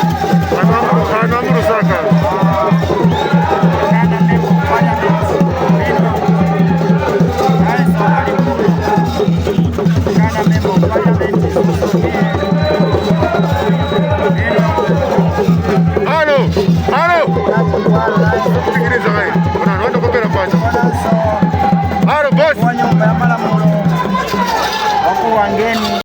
Ana Lusaka. Uganda Member of Parliament, Bino. Harrison Alikuno. Uganda Member of Parliament is also here. Bino. Halo, halo. Sikiliza wewe. Unaona kopera kwanza. Halo, boss. Wa nyumba ya malamulo, wakulu wangeni.